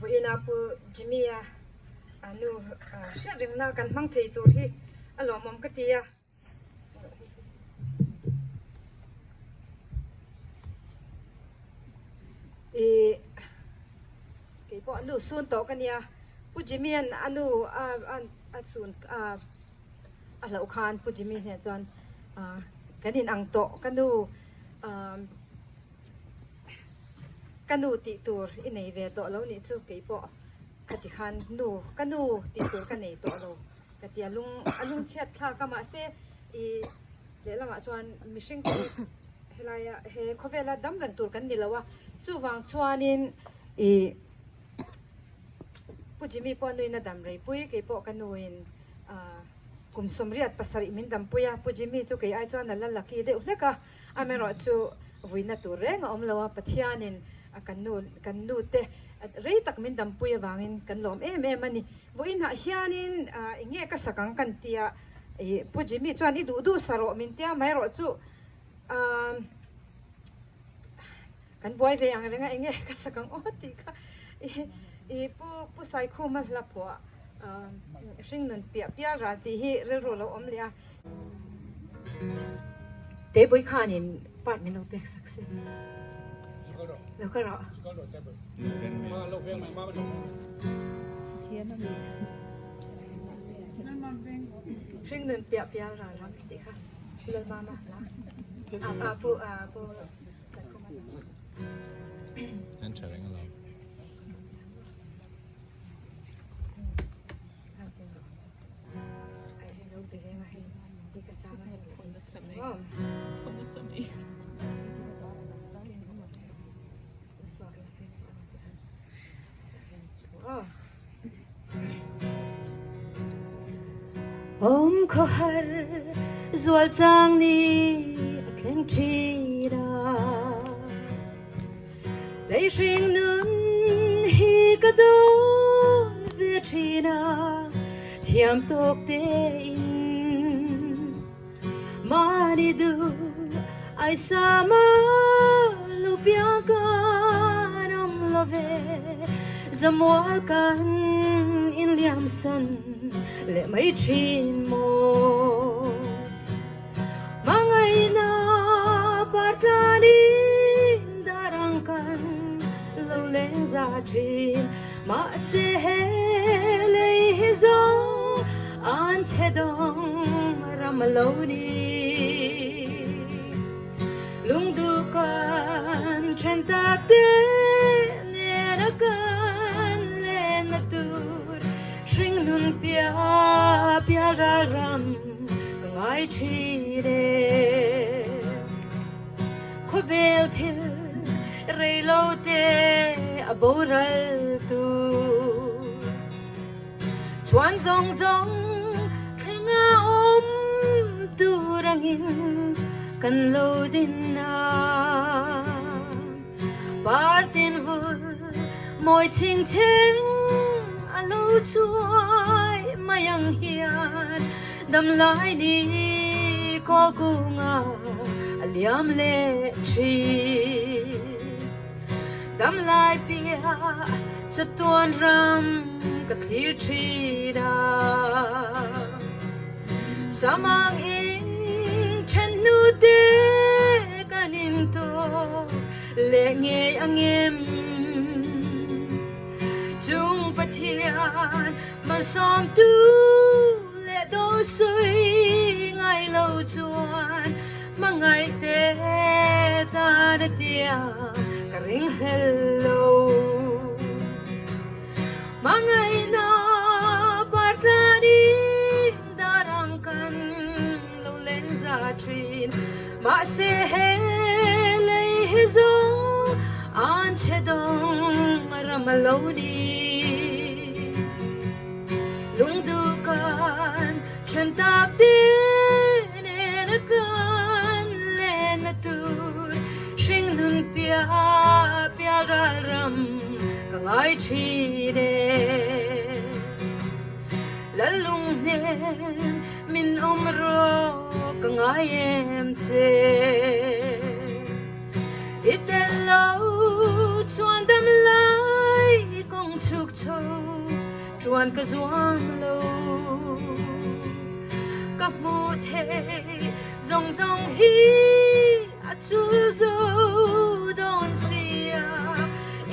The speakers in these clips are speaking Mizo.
Vawiina Pu Jimmy-a nu hriat rengna kan hmang thei tur hi a lawmawm ka ti a. Ih kei pawh nu sun tawh ka nia Pu Jimmy-a'n a nu a sun a a hlauh khan Pu Jimmy hneh chuan kan in ang tawh ka nu ka nu tih tur i nei ve tawh lo nih chu kei pawh ka ti khan nu ka nu tih tur ka nei tawh lo ka ti a lung a lung chhiat thlak a mahse ih lehlamah chuan mihring te hi helaia he khawvela dam reng tur kan ni lo a chuvang chuanin ih Pu Jimmy pawh nuin a dam rei pui kei pawh ka nuin ah kum 87 min dam pui a Pu Jimmy chu kei ai chuan a la lucky deuh hlek a Amaherawh chu vuina tur reng a awm lo a, Pathianin kan nu kan nu te rei tak min dampui avangin kan lawm em em a ni. Vawiinah hianin eng nge ka sak ang kan tia, ih Pu Jimmy chuan i duh duh sa rawh min tia, amaherawh chu kan buai ve ang reng a, eng nge ka sak ang aw tih kha ih Pu Pu Saikhuma hla phuah hringnun piah pial ral tih hi rilru a lo awm leh a. Tebui khanin part min lo pek sak se. Lo kal rawh. Hringnun piah pial ral lam tih kha Lalmama hla. A pu a pu Saikhuma. An tha reng alawm. Awm khawhar zual chang ni a thleng thin a. Lei hring nun hi ka dawn ve thin a, thiam tawk tein mahni duh ai sama lu piang kan awm lo ve, zamual kan inliam san leh mai thin maw. Hmangaihna partlanin darang kan lo leng za thin. Mahse he lei hi zawng an chhe dawng ram a lo ni. Lungduh kan then tak te nena kan lenna tur hringnun piah pial ral ram Ka ngai thin e. Khawvel thil rei lo te a boral tu. Chuan zawng zawng thleng a awm tur angin kan lo din a. Partin vul mawi chhing chheng a lo chuai mai ang hian damlai ni kawl kunga a liam leh thin. Damlai piah chatuan ram ka thlir thin a, samang in then hnu te kan in tawk leh ngei ang em? Chung Pathian malsawmtu leh dawhsui ngai lo chuan hmangaih te tan a tiang ka ringhlel lo. Hmangaihna partlanin darang kan lo leng za thin. Mahse he lei hi zawng an chhe dawng a ram a lo ni. Lungduh kan then tak te nen a kan lenna tur hringnun piah pial ral ram ka ngai thin e. Lalung hnem min awm rawh ka ngai em che. I tel lo chuan dam lai kawng. Chhuk chho ṭuan ka zuam lo. Ka hmuh theih zawng zawng hi a chul zo dawn sia,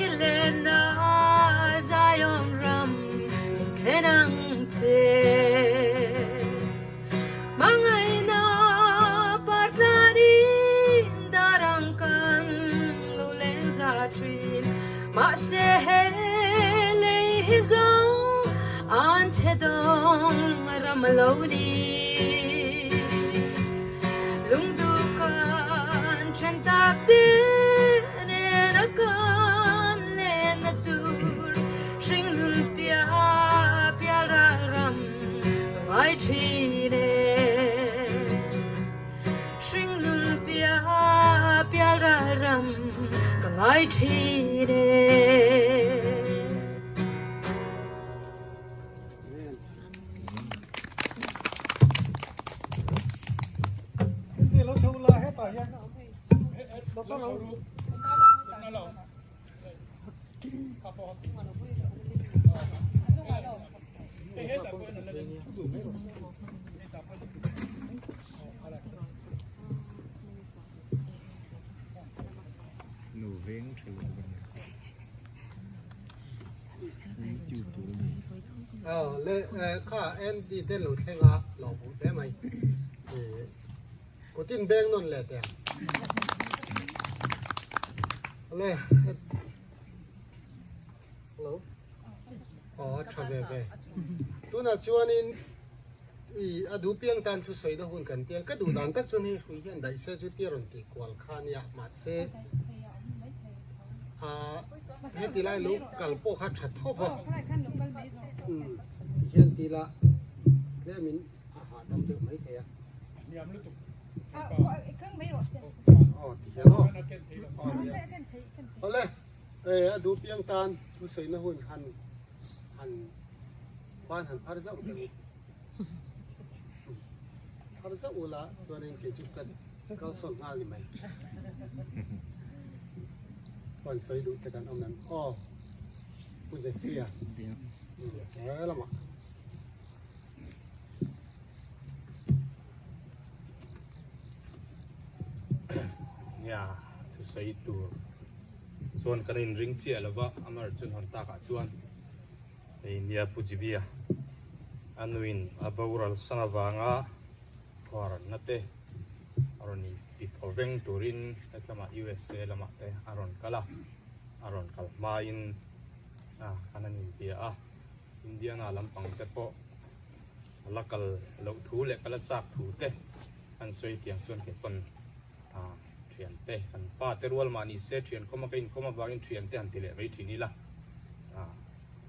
i lenna Zion ram min thlen ang che. Hmangaihna partlanin dar ang kan lo leng za thin. Mahse he lei hi zawng an chhe dawng ram a lo ni. Lungduh kan then tak te nen a kan lenna tur hringnun piah pial ral ram ka ngai thin e. Hringnun piah pial ral ram ka ngai thin e. Nu veng tha lo ka nia. YouTube tur a ni. Aw le kha Andy te lo thleng a lo hmuh hle mai. Kutin beng nawn leh teh ang. Le Hello. Aw a tha ve ve. Tunah chuanin i a duh piang tan chu sawi na hun kan tia ka duh dan tak chuan hei hrui hian daih se chu tia rawn tih kual kha a nia mahse ah heti lai lo kal pawh kha tha tho va umm tihian ti ila tlemin a hahdam deuh mai thei a. Aw tihian aw aw tihian awle. E, a duh piang tan thusawiina hun han han ban han phar zauh teh u. Phar zauh ula chuanin kei chu ka kalsawn nghal ni mai. Chuan sawi duh te kan awm em? Aw, Pu Zesia. He lamah. Nia, thusawi tur chuan kan inring chiah lo va, Amar chuan hawn takah chuan hei nia Pu Jibia a nuin a boral sang avanga khuaranna te a rawn inti thaw veng turin hetlama USA lamah te a rawn kal a, a rawn kal hmain kan han inbia a, Indiana lampang te pawh a la kal loh thu leh ka la chak thu te an sawi tiang chuan kei pawn thian te kan pa te rual mah ni se thian khawm a ka inkhawm avangin thian te han ti leh mai thin ila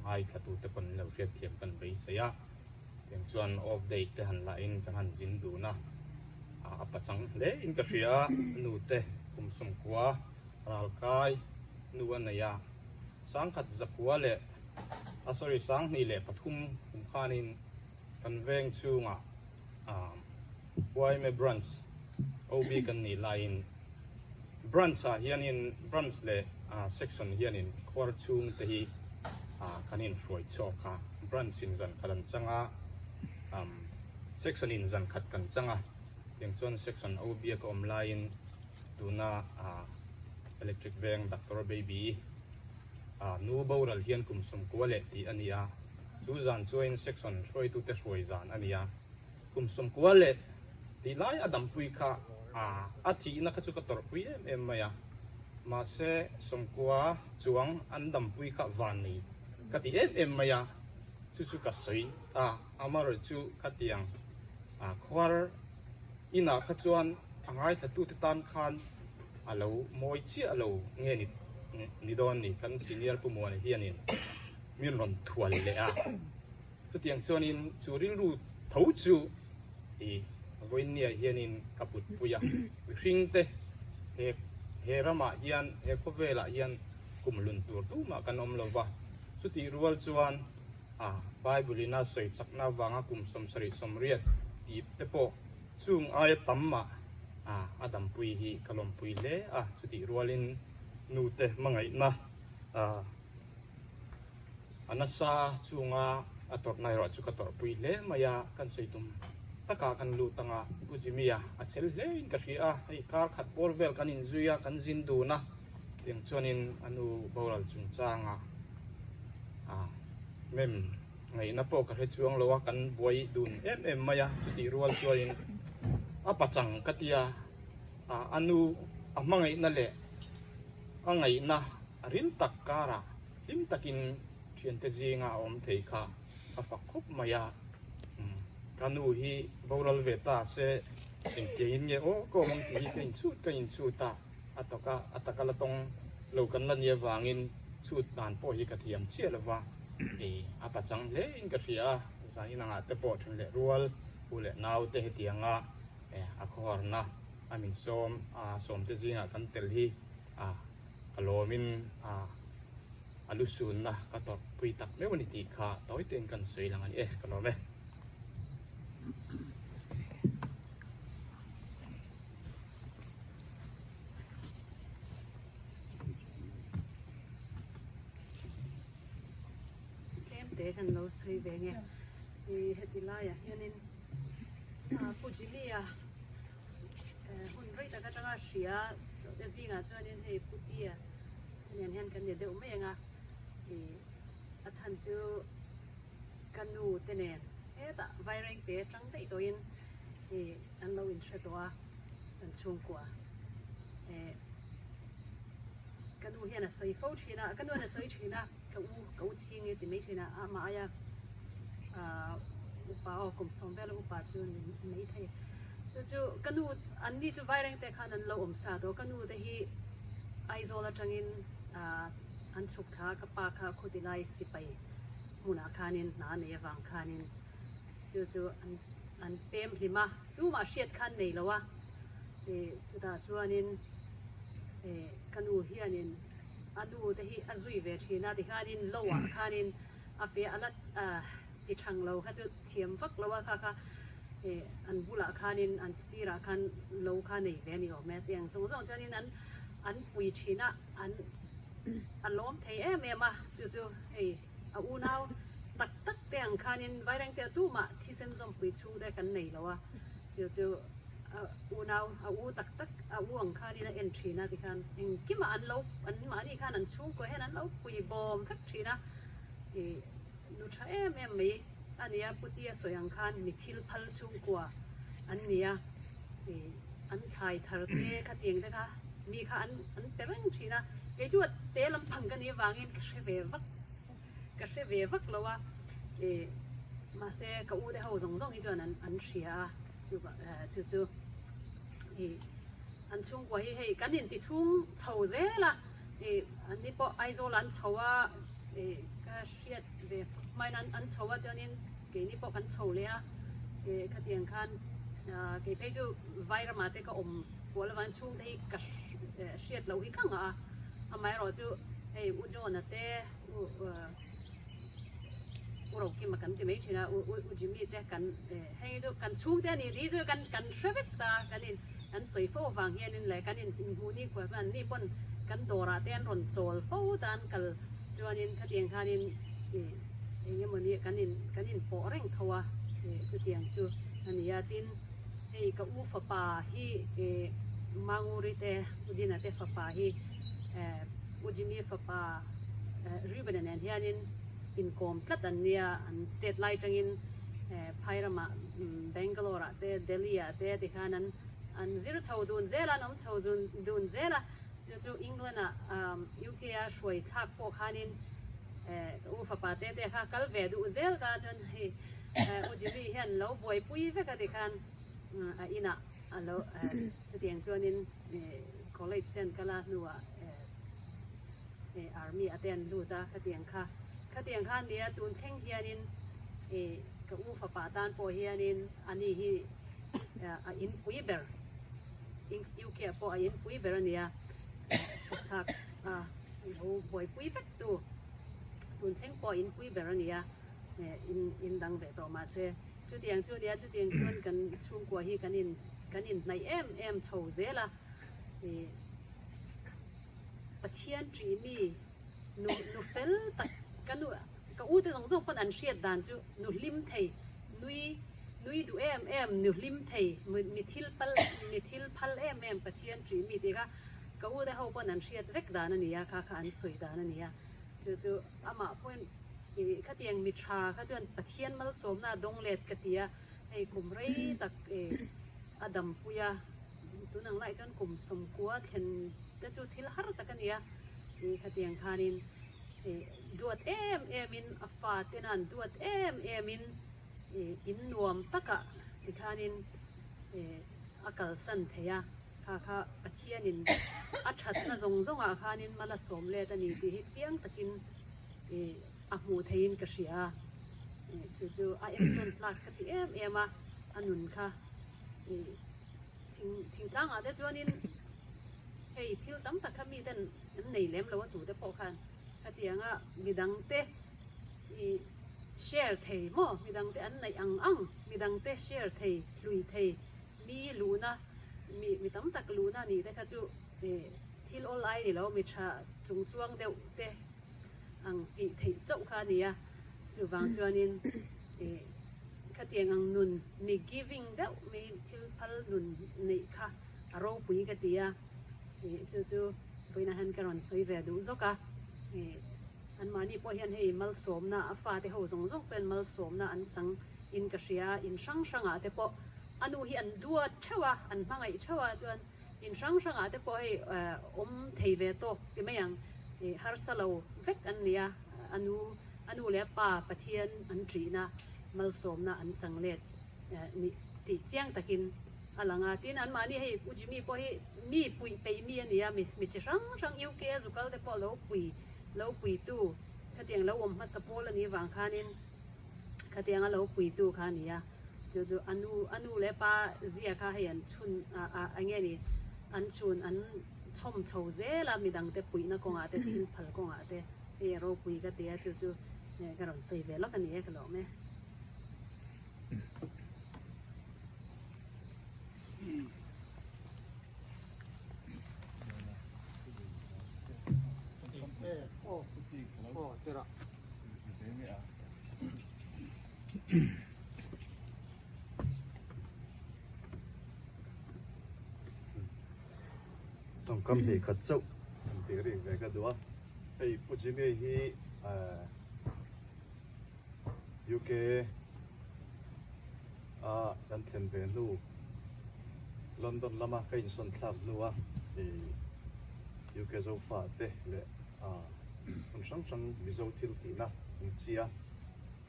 ngaithla tu te pawn an lo hriat thiam kan beisei a tiang chuan off day te han lah in kan han zin dun a a pachang hle in ka hria a nu te kum sawmkua ralkai nu a nei a sangkhat zakua leh a sorry 2003 kum khanin kan veng chhungah YMA branch OB kan nih laiin branch ah hianin branch leh section hianin khuar chhung te hi kan inhruai chhuak a, branch in zan khat an chang a, section in zan khat kan chang a, tiang chuan section OB a ka awm laiin tuna electric veng Doctor Baby nu boral hian kum 90 leh tih a ni a, chu zan chuain section hruaitute hruai zan a ni a, kum 90 leh tih lai a dampui kha a thihna kha chu ka tawrhpui em em mai a, mahse 90 chuang an dampui kha van nei ka ti em em mai a, chu chu ka sawi a, amaherawhchu khatiang khuar inah kha chuan a ngaithlatute tan khan a lo mawi chiah lo nge ni ni dawn ni kan senior Pu Muana hianin min rawn thual leh a, chutiang chuanin chu rilru tho chu i vawiinniah hianin ka putpui a, mihring te he he ramah hian he khawvelah hian kum lun tur tumah kan awm lo va, chutih rual chuan a Bible in a sawi chakna avanga kum 70 80 tih te pawh Chung aia tam mah a dampui hi ka lawmpui hle a, chutih rualin nute hmangaihna A nasa chunga a tawrhna erawh chu ka tawrhpui hle mai a, kan sawi tum takah kan lut ang a, Pu Jimmy-a a chel hlein ka hria a, hei kar khat bawr vel kan inzui a, kan zin dun a, tiang chuanin a nu boral chungchanga mem ngaihna pawh ka hre chuang lo a, kan buai dun em em mai a, chutih rual chuanin a pachang ka tia, a nu a hmangaihna leh a ngaihna a ril tak karah hlim takin thiante zinga a awm thei kha a fak khawp mai a, ka nu hi boral ve ta se engtiangin nge aw ka awm ang tih hi ka inchhut ka inchhut a, a tawka a taka la tawng lo kan la nia vangin chhut dan pawh hi ka thiam chiah lo va, a pachang hle in ka hria a, zan inangah te pawh then leh rual u leh nau te hetianga a khawharna a min sawm a sawmte zingah kan tel hi a ka lawmin a a lu sunna ka tawrh pui tak meuh a ni tih kha tawi tein kan sawi lang a ni e, ka lawm e. Tlem te kan lo sawi ve nge i heti laiah hianin Pu Jimmy-a hun rei tak atanga hria te zingah chuanin hei Pu Tia te nen hian kan ni deuh mai ang a, ih a chhan chu ka nu te nen hetah Vairengte atang daih tawhin ih an lo inhre tawh a kan chhungkua eh ka nu hian a sawi fo thin a, ka nu hian a sawi thin a ka u ka u chhing e ti mai thin a amah aia ah upa aw kum sawm vel a upa chu ni mai thei chu chu ka nu an ni chu Vaireng te khan an lo awm sa tawh ka nu te hi Aizawl atangin ah an chhuk thla a ka pa kha khuti lai sipai hmunah khanin hna nei avang khanin chu chu an an pem hlim a tumah hriat khan nei lo a ih chutah chuanin ih ka nu hianin a nu te hi a zui ve thin a tikhanin lo ah khanin a fe a la ti thang lo kha chu thiam vak lo a kha kha ih an bulah khanin an sirah khan lo kha nei ve a ni awm e tiang zawng zawng chuanin an an pui thin a an a lawm thei em em a chu chu hei a unau tak tak te ang khanin Vairengte a tumah thisen zawmpui chhung te kan nei lo a chu chu a unau a u tak tak a u ang khanin a en thin a tikhan engkimah an lo an mahni khan an chhungkaw hian an lo pui bawm vek thin a ih nu tha em em mai a ni a puti a sawi ang khan mi thil phal chhungkua an ni a ih an thlai thar te khatiang te kha mi kha an an pe reng thin a kei chu a te lampang ka nih avangin ka hre ve vak ka hre ve vak lo a ih mahse ka u te ho zawng zawng hi chuan an an hria a chu chu chu ih an chhungkua hi hei kan inti chhung chho zel a ih an ni pawh Aizawl ah an chho a ih ka hriat ve hmain an an chho a chuanin keini pawh kan chho leh a ih khatiang khan ah kei phei chu Vairamah te ka awm kual avangin chhungte hi ka hriat loh hi ka ngah a amaherawhchu hei U John-a te U U Rokima kan ti mai thin a, U U Jimmy te kan hei chu kan chhungte a ni tih chu kan kan hre vek ta kan in kan sawi fo avang hianin leh kan in inhmuh ni khual khan anni pawn kan dawrah te an rawn chawl fo ta an kal chuanin khatiang khanin ih eng emawni kan in kan inpawh reng tho a ih chutiang chu a ni a tin hei ka u fapa hi ih Manguri te U Dina te fapa hi eh U Jimmy fapa Reuben-a nen hianin inkawm tlat an nia, an tet lai atangin Phairamah, Bangalore-ah te, Delhi-ah te tikhan an an zir chho dun zel a, an awm chho dun zel a, chu chu England-ah UK-a hruai thlak pawh khanin ka u fapa te te kha kal ve duh zel ka chuan hei U Jimmy hian lo buaipui vek a tikhan a inah a lo chutiang chuanin college te an kal a hnuah Army a te an lut a khatiang kha khatiang kha a nia tun thleng hianin ka u fapa tan pawh hianin ani hi a inpui ber UK ah pawh a inpui ber a nia chhuk thlak a lo buaipui vek tu tun thleng pawh a inpui ber a nia in dang ve tawh mahse chutiang chu a nia chutiang chuan kan chhungkua hi kan in kan inhnaih em em chho zel a. Pathian ṭih mi nu nu fel tak ka nu Ka u te zawng zawng pawn an hriat dan chu nu hlim thei, nui nui duh em em, nu hlim thei, mi thil pal mi thil phal em em Pathian ṭih mi tih kha ka u te ho pawn an hriat vek dan a ni a, kha kha an sawi dan a ni a. Chu chu amah pawhin ih khatiang mi ṭha kha chuan Pathian malsawmna a dawng let ka ti a, hei kum rei tak ih a dampui a, tun ang laiah chuan kum 90 thlen te chu thil har tak a ni a, ih khatiang khanin ih duat em em in a fa te nan duat em em in ih in nuam takah tikhanin ih a kalsan thei a, kha kha Pathianin a thatna zawng zawngah khanin mal a sawm let a ni tih hi chiang takin ih a hmuh theihin ka hria a, ih chu chu a entawn tlak ka ti em em a, a nun kha ih thing thingtlangah te chuanin hei thil tam tak kha miten an nei lem lo a tute pawh khan khatianga midangte ih share thei maw midangte an neih ang ang midangte share thei hlui thei mi luhna mi mi tam tak luhna nih te kha chu ih thil awl ai ni lo mi tha chung chuang deuh te ang tih theih chauh kha a ni a chuvang chuanin ih khatiang ang nun mi giving deuh mi thil phal nun neih kha a ropui ka ti a ih chu chu vawiinah hian ka rawn sawi ve duh zawk a ih anmahni pawh hian hei malsawmna a fate ho zawng zawng pawh hian malsawmna an chang in ka hria a in hrang hrangah te pawh a nu hi an duat theuh a an hmangaih theuh a chuan in hrang hrangah te pawh hei awm thei ve tawk ti mai ang ih harsa lo vek an ni a a nu a nu leh a pa Pathian an ṭihna malsawmna an chang let nih tih chiang takin a lang a. Tin, anmahni hei U Jimmy pawh hi mi puih peih mi a ni a, mi mi chi hrang hrang UK a zukal te pawh lo pui lo puitu khatiang lo awm hmasa pawl a nih vang khanin khatianga lo puitu kha a ni a. Chu chu a nu a nu leh pa zia kha hei an chhun a a enge ni an chhun an chhawm chho zel a midangte puihna kawngah te thil phal kawngah te hei a ropui ka ti a chu chu ka rawn sawi ve lawk a ni e ka lawm e. Tawngkam hnih khat chauh an tih rik ve ka duh a, hei Pu Jimmy hi UK a kan thlen ve hnu London lama ka insawn thlak hnua UK Zofa te leh hmun hrang hrang Mizo thil tihna ang chi a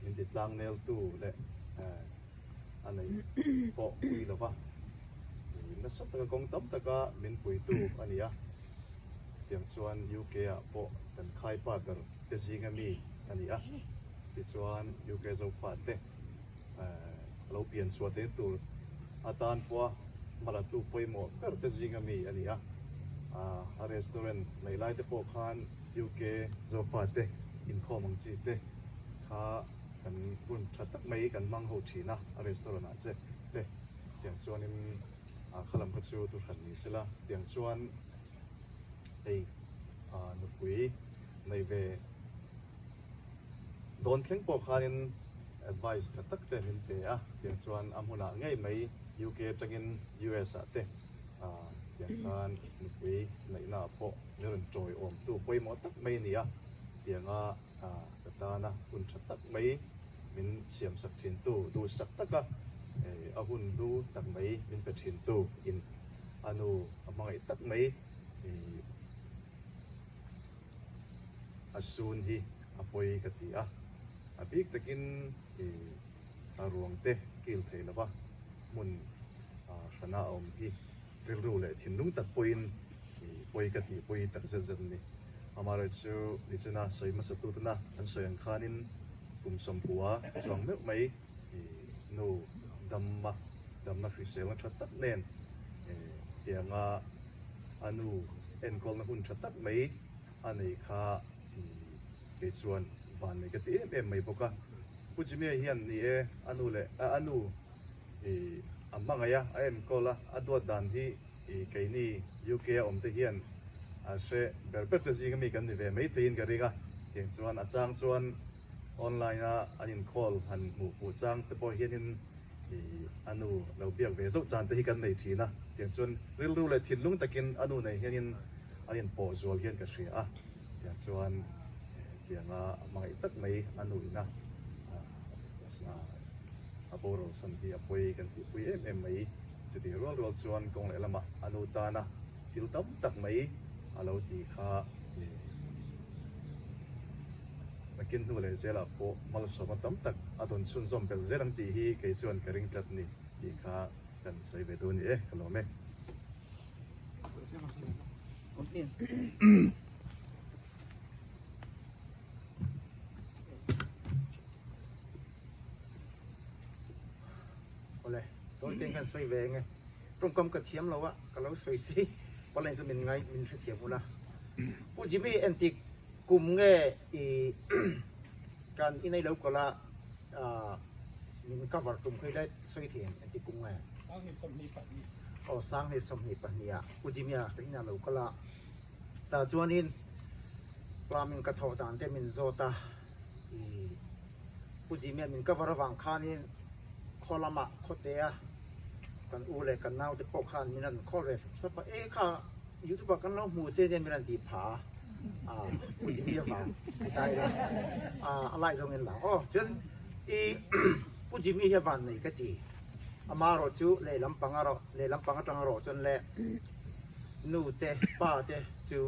min ti tlang neltu leh a neih pawh pui lova nasa taka kawng tam taka min puitu a ni a, tiang chuan UK ah pawh kan khaipa ber te zinga mi a ni a, tichuan UK Zofa te a lo pian chhuah theih tur atan pawha hmalatu pawimawh ber te zinga mi a ni a, a restaurant nei lai te pawh khan UK Zofa te inkhawm ang chi te kha kan hun tha tak mai kan hmang ho thin a, a restaurant ah che te tiang chuanin kha lam kha chu thu hran ni sela tiang chuan hei nupui nei ve dawn thleng pawh khanin advice tha tak te min pe a, tiang chuan a hmunah ngei mai UK atangin US ah te tiang khan nupui neihna ah pawh min rawn tawiawmtu pawimawh tak mai a ni a, tianga ka tana hun tha tak mai min siamsak thintu duhsak taka a hun hlu tak mai min pe thintu in a nu a hmangaih tak mai a sun hi a pawi ka ti a, a bik takin a ruang te kil thei lova hmun hrana a awm hi rilru leh thinlung tak pawhin pawi ka tih pawi tak zet zet a ni. Amaherawhchu nichina sawi hmasa tutuna an sawi ang khanin kum 90 chuang meuh mai nu damma damna hriselna tha tak nen tianga a nu enkawlna hun tha tak mai a nei kha kei chuan van nei ka ti em em mai bawk a. Pu Jimmy-a hian ni e a nu leh a nu a hmangaih a, a enkawl a, a duat dan hi keini UK a awm te hian a hre ber ber te zing ami kan ni ve mai theiin ka ring a, tiang chuan a chang chuan. Online a an in call han hmuh fuh chang te pawh hianin ih a nu lo biak ve zauh chan te hi kan nei thin a, tiang chuan rilru leh thinlung takin a nu nei hianin an in pawh zual hian ka hria a, tiang chuan tianga a hmangaih tak mai a nu ina a boral san hi a pawi kan tihpui em em mai. Chutih rual rual chuan kawng leh lamah a nu tana thil tam tak mai a lo ti kha nakin hnu leh zelah pawh malsawmna tam tak a dawn chhunzawm belh zel ang tih hi kei chuan ka ring tlat ni tih kha kan sawi ve duh a ni e, ka lawm e. Awle, Tawite hian sawi ve enge tawngkam ka thiam lo a, ka lo sawi si, Pawleng chu min ngai min hrethiam ula. Pu Jimmy entik kum nge i kan inei lo kawla min cover tum kha ila sawi thei em entik kum nge? Aw 2022 ah Pu Jimmy a ka inah lo kal a, tah chuanin plumbing ka thawh dan te min zawt a. I Pu Jimmy a min cover avang khanin khaw lamah khawtea kan u leh kan naute pawh khan min rawn call ve sap sap a, e kha youtube ah kan lo hmu che nia min rawn tih phah a, Pu Jimmy avang ti ta ila a lai zawngin lang aw. Chuan i Pu Jimmy hi a van nei ka ti, amaherawh chu lehlam panga rawh lehlam pang atanga rawh chuan le nu te pa te chu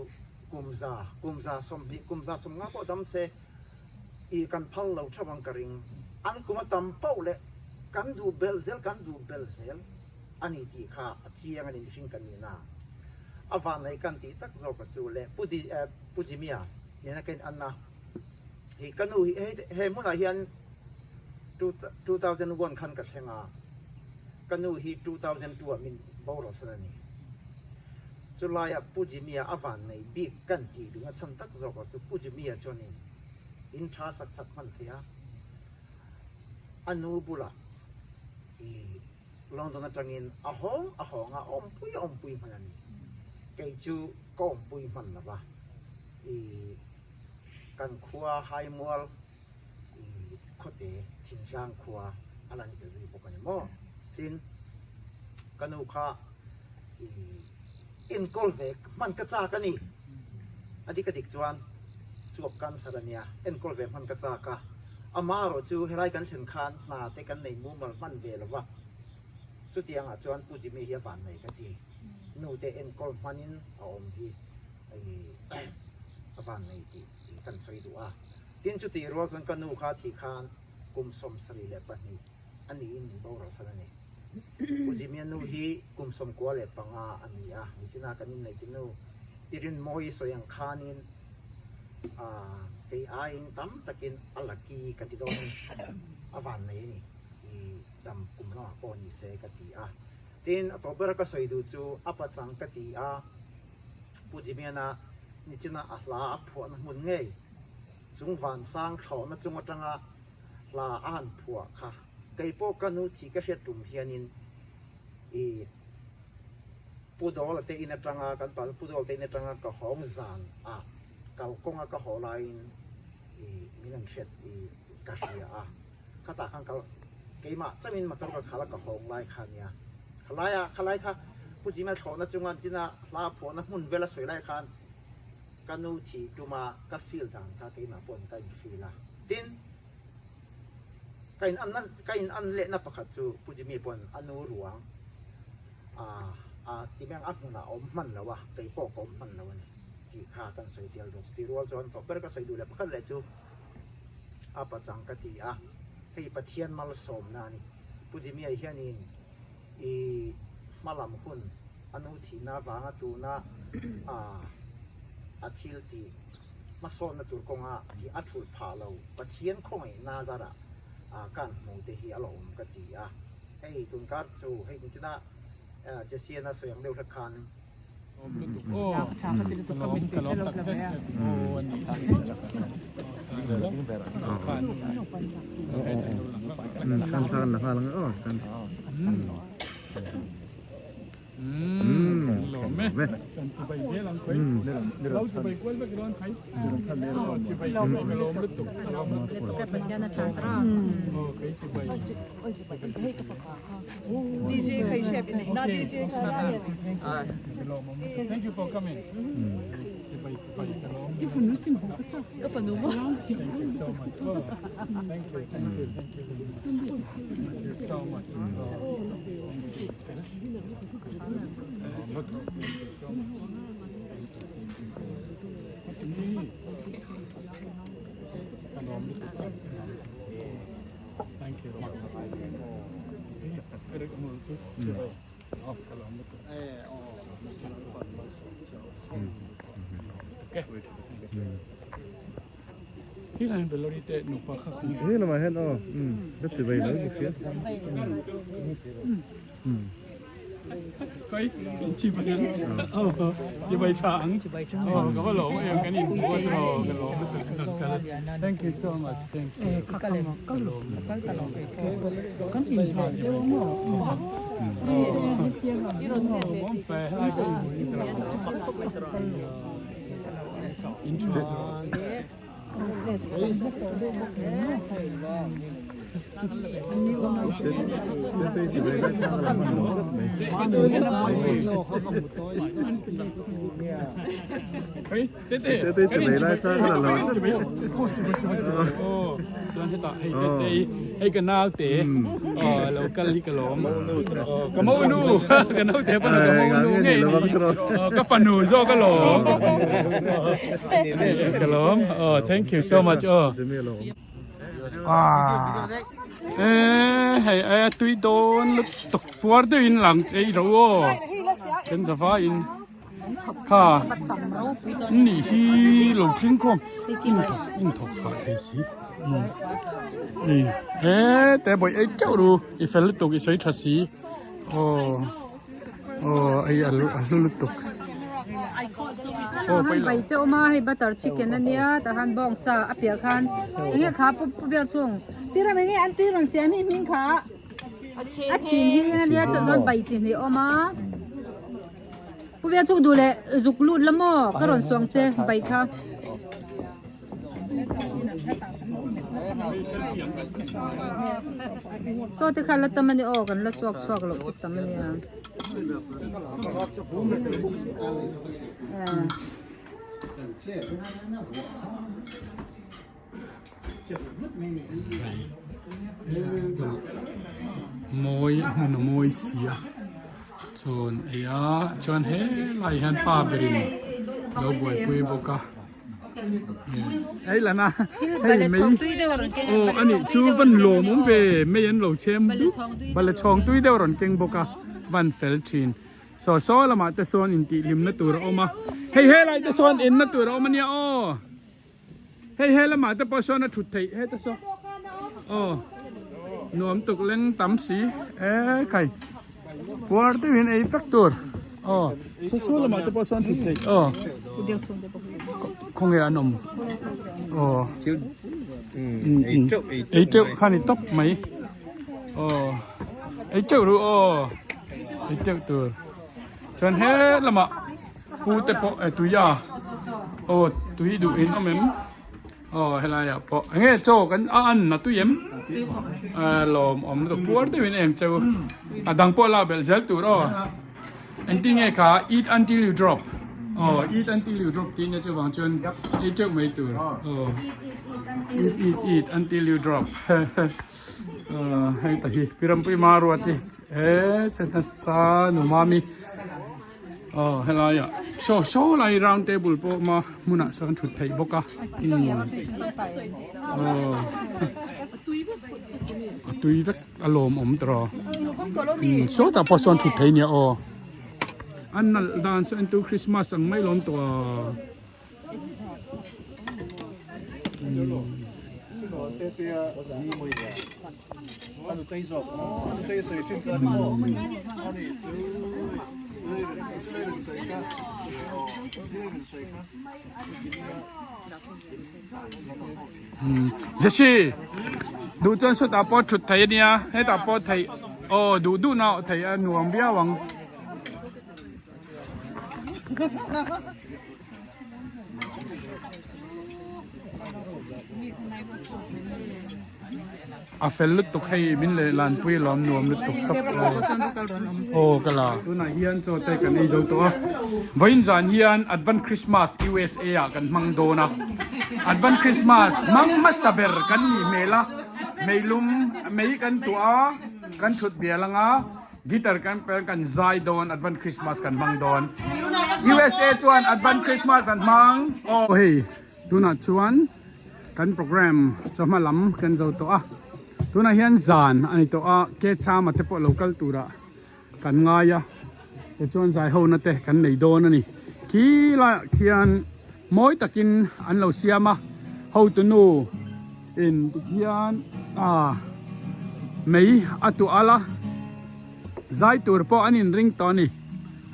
Kum za, kum 20, kum 50 pawh dam se i kan phal lo theuh ang ka ring. An kum a tam pauh leh kan duh belh zel, kan duh belh zel a ni tih kha a chiang a ni mihring kan nih na. A vanlei kan tih tak zawk a chu le Pu Di, Pu Jimmy-a nena ka in an a, hi ka nu hi hei he hmunah hian 2001 khan ka thleng a, ka nu hi 2002 ah min boral san a ni. Chulaia Pu Jimmy-a a van nei bik kan tih duh na chhan tak zawk ah chu Pu Jimmy-a chuanin in tha sak sak hman thei a, a nu bulah i London atangin a hawng a hawng a, awmpui a awmpui hman a ni. Kei chu ka awmpui hman lo va, i kan khua Haimual i khawte thingtlang khua a la ni ta zui bawk a ni maw? Tin, ka nu kha i enkawl ve hman ka chak a ni. A dik a dik chuan chuap cancer a nia, enkawl ve hman ka chak a. Amaherawh chu helai kan thlen khan hna te kan nei mumal hman ve lo va, chutiangah chuan Pu Jimmy hi a van nei ka ti. Nu te enkawl hmanin a awm hi a van nei tih kan sawi duh a. Tin chutih rual chuan ka nu kha thih khan kum 72 a niin min boral san a ni. Pu Jimmy-a nu hi kum 95 a ni a, nichina kan inneih chu nu i rinmawi sawi ang khanin kei aiin tam takin a lucky ka ti dawn a ni, a vannei a ni, i dam kum lamah pawh ni se ka ti a. Tin, a tawp bera ka sawi duh chu a pachang ka ti a, Pu Jimmy-ana nichina a hla a phuahna hmun ngei chung vansang thlawhna chung atanga hla a han phuah kha kei pawh ka nu chi ka hriat tum hianin i Pu Dawla te in atanga kan pa Pu Dawla te in atanga ka hawng zan a kalkawnga ka haw laiin i min an hriat i ka hria a khatah khan kal keimah chauhin motor ka khalh a ka hawng lai kha nia khalaia khalai kha Pu Jimmy-a thlawhna chunga tina hla phuahna hmun vel a sawi lai khan Ka nu thih tuma ka feel dan kha keimah pawhin ka in feel a. Tin, ka in an ka in an lehna pakhat chu Pu Jimmy pawn a nu ruang a a ti mai ang a hmunah a awm hman lo a, kei pawh ka awm hman lo a ni tih kha kan sawi tel duh. Chutih rual chuan tawp ber ka sawi duh leh pakhat leh chu a pachang ka ti a, hei Pathian malsawmna a ni. Pu Jimmy-a hianin I hmalam hun a nu thihna avanga tuna a thil tih hmasawnna tur kawnga hi a thulh phah lo. Pathian khawngaihna zarah kan hmu te hi a la awm ka ti a. Hei tunkar chu hei nichina Jessiana sawi ang deuh hlek khan lawm e. Kan chibai zel ang khawi. Lo chibai kual vek dawn khai. Aw chibai chibai ka lawm lutuk ka lawm lutuk. Aw kei chibai. DJ khai chef in na DJ khai. Thank you for coming. Chibai chibai ka lawm. Ka fanu mo. Thank you so much. Thank you thank you thank you. Thank you so much. He lamah hian aw ka chibai lo ni hria. Koi chibai chibai tha ang oh ka va lawm em kan in buat ro ka lawm thank you so much thank you ka lawm kan in ha cheu maw Hei ka nau te lo kal hi ka lawm ka mo nu ka nau te pawh ka mo nu ngei ni ka fanu zawk ka lawm ka lawm thank you so much aw hei a tui dawn lutuk puar deuhin lang ei ro aw kan zava in kha ni hi lo thleng khawm in thawk phah thei si ni he te bawih ei teuh ru i fel lutuk i sawi tha si aw aw ei a hlu lutuk aw pai te awm a hei butter chicken ania tah khan bawngsa a piah khan enge kha pu pu biak chhung pi ram enge an tui rawn siam hi hming kha a chhin hi ania chuan chuan bai chi hnih a awm a. Pu Via chuk duh leh zuk lut la maw ka rawn suang che bai kha. Chaw te kha la tam ani aw kan la chhuak chhuak loh chu tam ania. Mawi a hmun a mawi si a chuan ei a chuan helai hian pa berin a lo buaipui bawk a hei lana hei mei aw a nih chu van lawm awm ve mei an lo chhem dup bala chhawng tui deuh a rawn keng bawk a van fel thin saw saw lamah te sawn intihhlimna tur a awm a hei helai te sawn enna tur a awm a nia aw. Hei he lamah te pawh sawn a thut theih heta saw aw nuam tuk leng tam si e khai puar deuhin ei vek tur aw saw saw lamah te pawh sawn thut theih aw khawnge an awm aw ei teuh kha ni tawp mai aw ei teuh ru aw ei teuh tur chuan he lamah. Pu te pawh eh tui a aw tui duh in awm em aw helai ah pawh enge chaw kan a an a tui em eh lawm awm lutuk puar deuh in eng cheu a dang pawh la belh zel tur aw engtin nge kha eat until you drop aw eat until you drop tih nia chuvang chuan ei teuh mai tur aw eat eat eat until you drop hei ta hi Pirampuii Maruati he che nasa nu mami. Aw helai ah saw saw lai round table pawh a awm a hmunah sawn thut theih bawk a aw a tui vek a lawmawm tawh sawtah pawh sawn thut theih a nia aw a nalh dan saw entu christmas ang mai lawm tawh a. Jesse duh chuan sawtah pawh thut theih ania hetah pawh theih aw duh duh na awh theih a nuam viau ang. A fel lutuk hei min leh lanpui lawm nuam lutuk tawp aw ka la. Tunah hian chaw te kan ei zo tawh a, vawiin zan hian Advent Christmas USA ah kan hmang dawn a, Advent Christmas hmang hmasa ber kan nih hmel a, meilum mei kan tuah a, kan thut bial anga guitar kan per kan zai dawn Advent Christmas kan hmang dawn. USA chuan Advent Christmas an hmang. Aw hei tunah chuan. Kan program chawhma lam kan zo tawh a, tunah hian zan a ni tawh a, ke chama te pawh lo kal turah kan ngai a, tichuan zai hona te kan nei dawn a ni. Khi laiah khian mawi takin an lo siam a, hotu nu in tikhian ah mei a tuah al a, zai tur pawh an inring tawh a ni.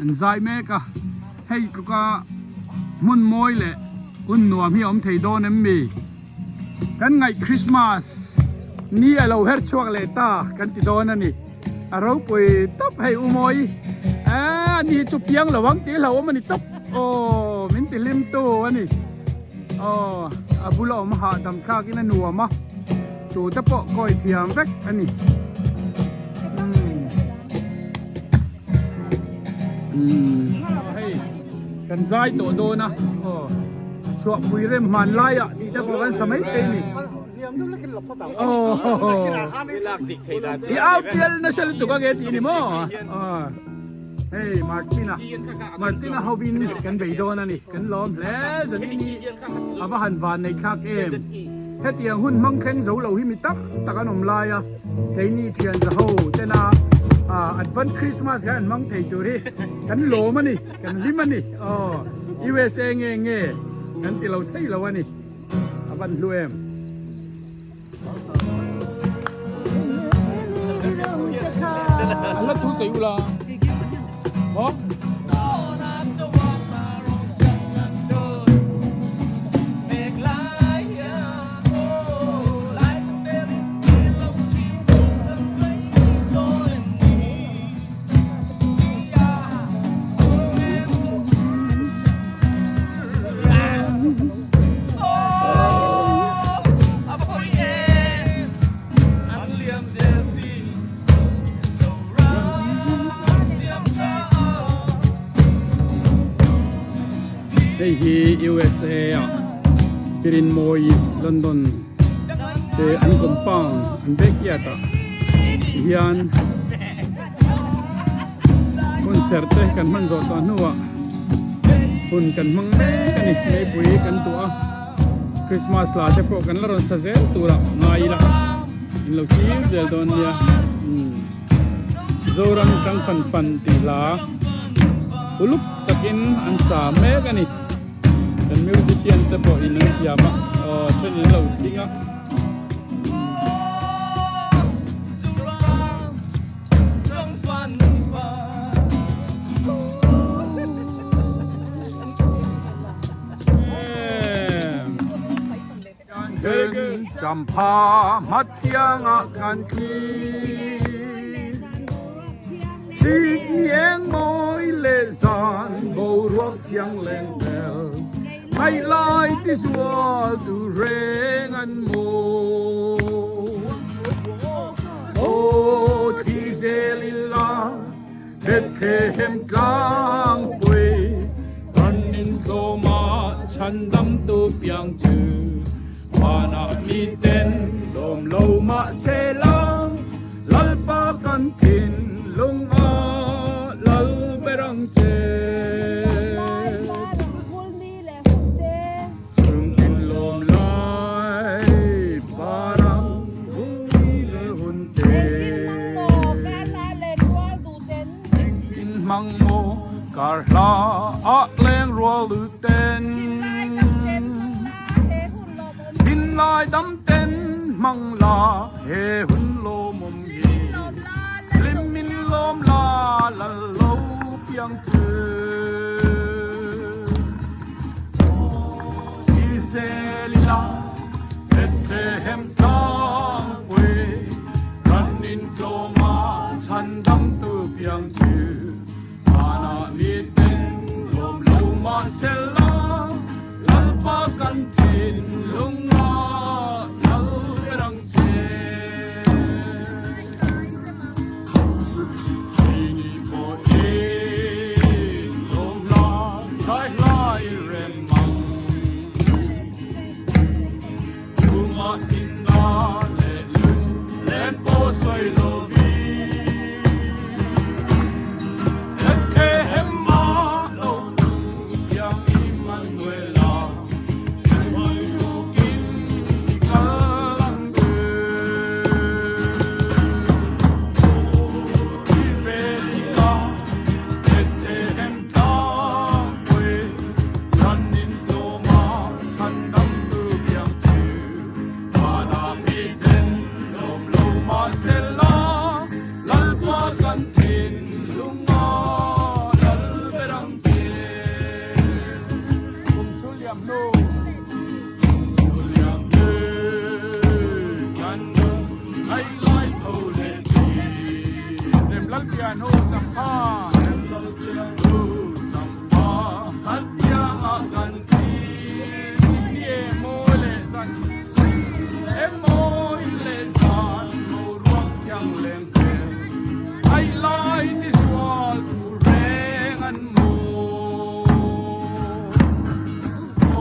An zai mek a, hei tluka hmun mawi leh hun nuam hi a awm thei dawn em mi? Kan ngaih Christmas ni a lo her chhuak leh ta kan ti dawn a ni. A ropui tawp hei u mawi a ni hi chu piang lo ang tih hlauhawm a ni tawp aw min ti hlim tu a ni aw a bula awm hahdam thlakin a nuam a tute pawh kawi thiam vek a ni. Hei kan zai tawh dawn a aw chhuahpui rem hman laiah tih te pawh kan sa mai thei a ni aw i au tial nasa lutuk ange tih ni maw hei Martina Martina hovin kan bei dawn a ni kan lawm hle zanin hi a va han van nei thlak em hetiang hun hmang thleng zo lo hi mi tam tak an awm lai a. Keini thian zaho tena Advent Christmas khan an hmang thei tur hi kan lawm a ni, kan hlim a ni. Aw, USA nge nge kan ti lo thei lo a ni. A van hlu em. An la thu sawi ula. Maw? Hei hi USA ah Tirinmawi London te an compound an backyard ah hian hun serh te kan hman zawh tawh hnuah hun kan hmang mek a ni meipui kan tuah a Christmas la te pawh kan la rawn sa zel turah ngai ila in lo thlir zel dawn nia umm. Zoram tang fan fan tih hla uluk takin an sa mek a ni. Kan musician te pawh in an thiam a, aw then in lo ding a. Champha hmatiangah kan thlir. Siknieng mawi leh zan boruak thiang leng vel. Ngaihlai ti zual tu reng an maw. Aw thli zel ila Bethlehem tlangpui kan intlawma chhandamtu piang chu vanah miten lawm lo mahse lang Lalpa kan thinlung a lal ber ang che. Chung inlawm lai parang vui leh hun te. Engtin hmang maw kar hla ah leng rual lut ten. Thinlai dam ten hmang la he hun lawmawm hi. Hlim in lawm la lal lo piang chu. Israelila Bethlehem tlangpui kan intlawma chhandamtu piang chu vanah miten lawm lo. Ngaih lai tho leh thin. Rem lal pian ho champha. Rem lal pian ho champha. Kan piangah kan thi. Sikni em mawi leh zan. Sikni em mawi leh zan. Boruak thiang leng khel. Ngaih lai ti sual tur reng an maw.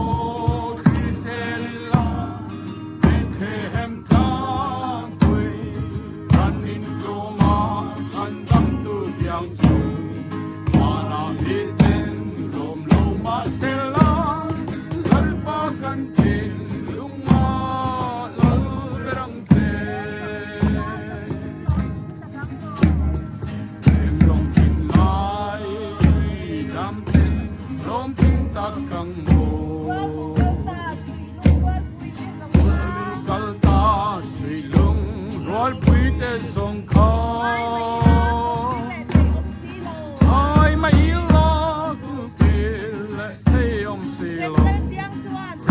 Aw thlisel la. Bethlehem tlangpui ran in tlawma chhan dangtu biang chu vanah miten lawm lo mahsela Lalpa kan thinlunga lal ber ang che. Em lawng thin lai tui dam ten lawm thin tak ang maw. Kal ta suilung rualpui te zawng kha Ai mai ila ku thil leh thei awm si lo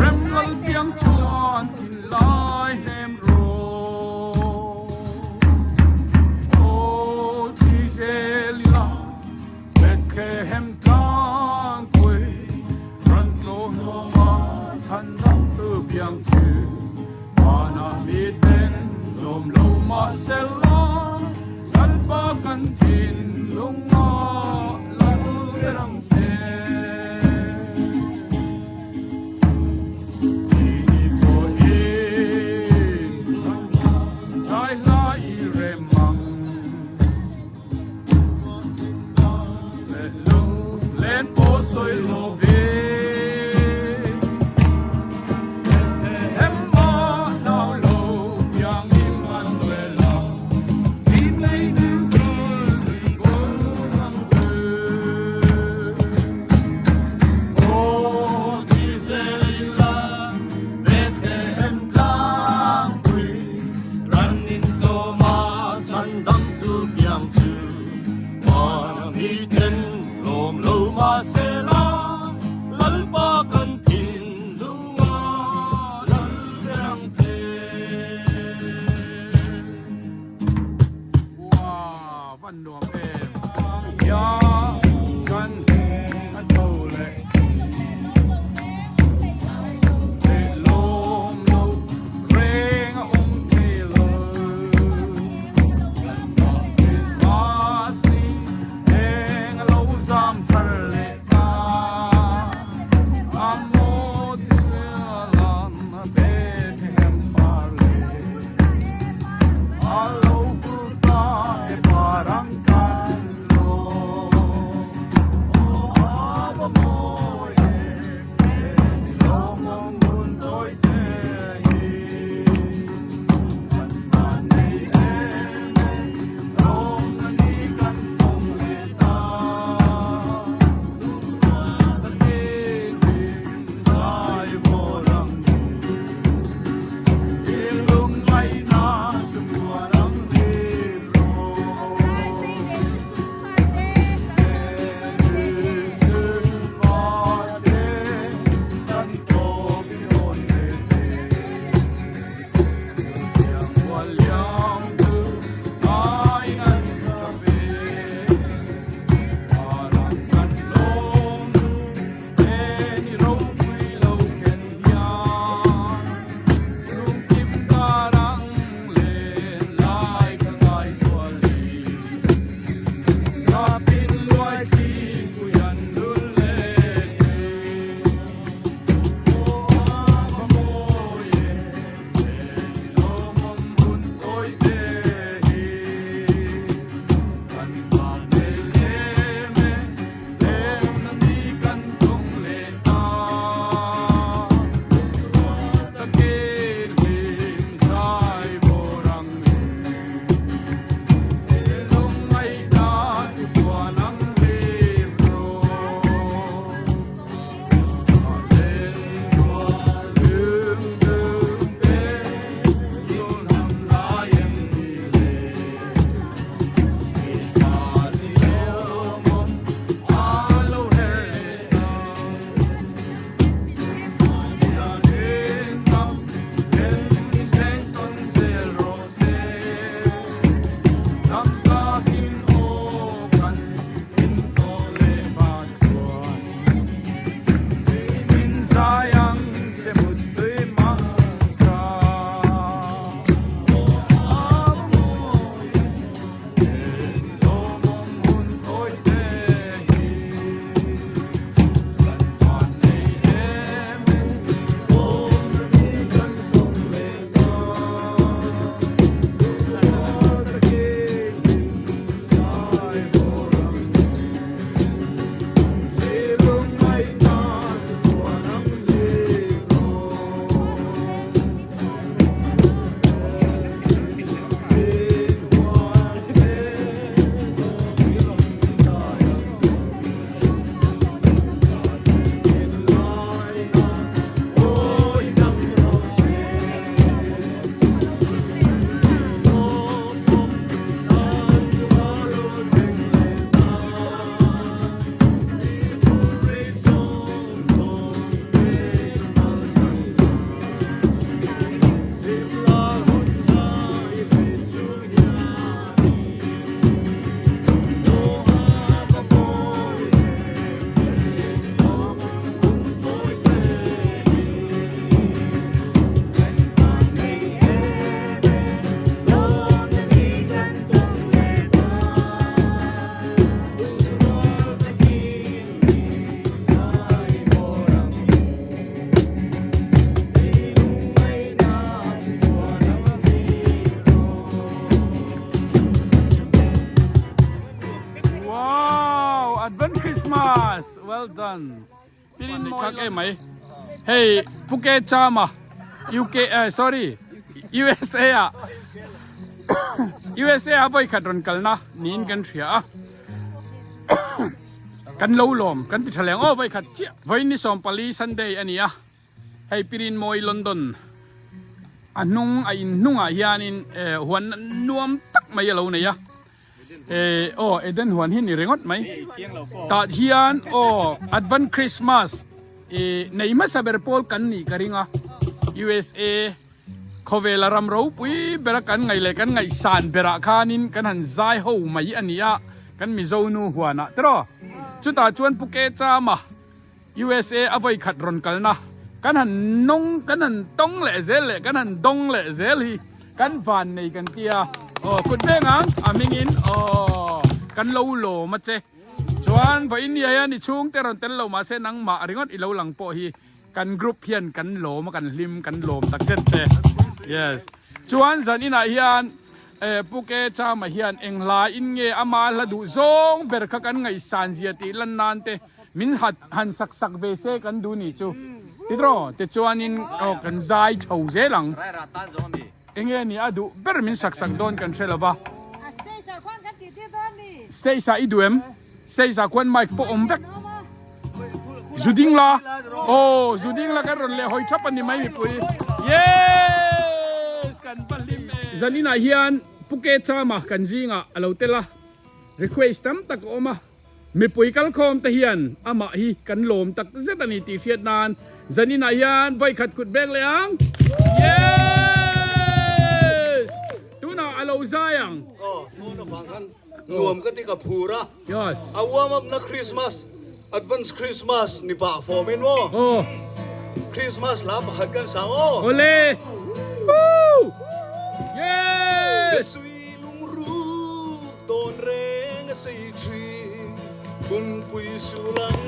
Rem lal piang chuan thin lai hnem rawh Aw thi zel ila Bethlehem tlangpui ran tlawm hlawma chhan dang tu biang chu vanah miten lawm lo mahsela Lalpa kan thinlunga lal ber ang che. Tini pawhin zai hla i rem ang. Len pawh sawi lo ve. Bethlehem ah nau lo piang Immanuela. Thim lei dil tul tui bul ang hu. Aw ti zel ila Bethlehem tlangpui. Ran in tlawma chan dangtu piang chu Van miten lawm lo mahsela Lalpa kan thinlunga lal ber ang che. Wow, van nuam em. Ya kan a tho leh. Leh lawm lo reng a awm thei lo. Christmas ni eng a lo zam thar leh ta. A maw ti sualam Bethlehem par leh. A lo vul ta e par ang kan lo. Christmas! Well done. Pirin thak em mai. Hei Phuket chama UK eh sorry USA ah USA a voi khat rawn kalna niin kan hria a. Kan lo lawm kan ti tha leng aw voi khat chiah. Vawiin ni 14 Sunday a ni a. Hei Pirin Mawi London a hnung a in hnungah hianin eh huan nuam tak mai a lo nei a. Eh aw Eden huan hi ni ringawt mai. Tah hian aw Advent Christmas eh nei hmasa ber pawl kan nih ka ring a. USA khawvela ram ropui bera kan ngaih leh kan ngaihsan berah khanin kan han zai ho mai a ni a kan Mizo nu huanah tiraw. Chutah chuan Pu Kechama USA a vawi khat rawn kalna kan han nawng kan han tawng leh zel leh kan han dawng leh zel hi kan van nei kan tia aw kut veng ang a hmingin aw kan lo lawm a che chuan vawiin ni ah hian i chhungte rawn tel lo mahse nangmah ringawt i lo lang pawh hi kan group hian kan lawm a kan hlim kan lawm takzet che yes chuan zan inah hian Eh Pu Ke Chama hian eng hla in nge ama hla duh zawng ber kha kan ngaihsan zia tih lan nan te min han sak sak ve se kan duh nih chu. Titro tichuanin aw kan zai chho zel ang. Enge ni a duh ber min sak sak dawn kan hre lo va. Stage ah i duh em? Stage ah khuan mic pawh awm vek. Zu ding la. Aw zu ding la kan rawn leh hawi thap a ni mai mipui. Yes! Kan va hlim e. Zaninah hian Pu Ke Chama kan zingah a lo tel a, request tam tak a awm a. Mipui kalkhawm te hian amah hi kan lawm tak zet a ni tih hriat nan zaninah hian vawikhat kut beng leh ang. Yes! Tunah a lo zai ang. Aw, hmun avang khan Nuam ka ti ka phur a. Yes. A warm up na Christmas, advance Christmas ni pah fawm in maw. Oh. Christmas la pakhat kan sang aw. Ole. Woo! Yes. Ka sui lungruk tawn reng a sei thin. Kunpui sulang